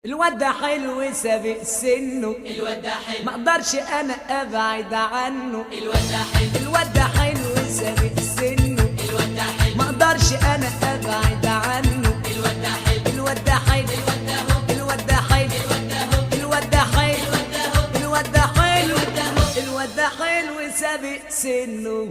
الواد ده حلو سابق سنه، الواد ده حلو، ما اقدرش انا ابعد عنه. الواد ده حلو، الواد ده حلو سابق سنه، الواد ده حلو، ما اقدرش انا ابعد عنه. الواد ده حلو، الواد ده حلو، الواد ده هو، الواد ده حلو، الواد ده هو، الواد ده حلو، الواد ده هو، الواد ده حلو، الواد ده هو. الواد ده حلو سابق سنه.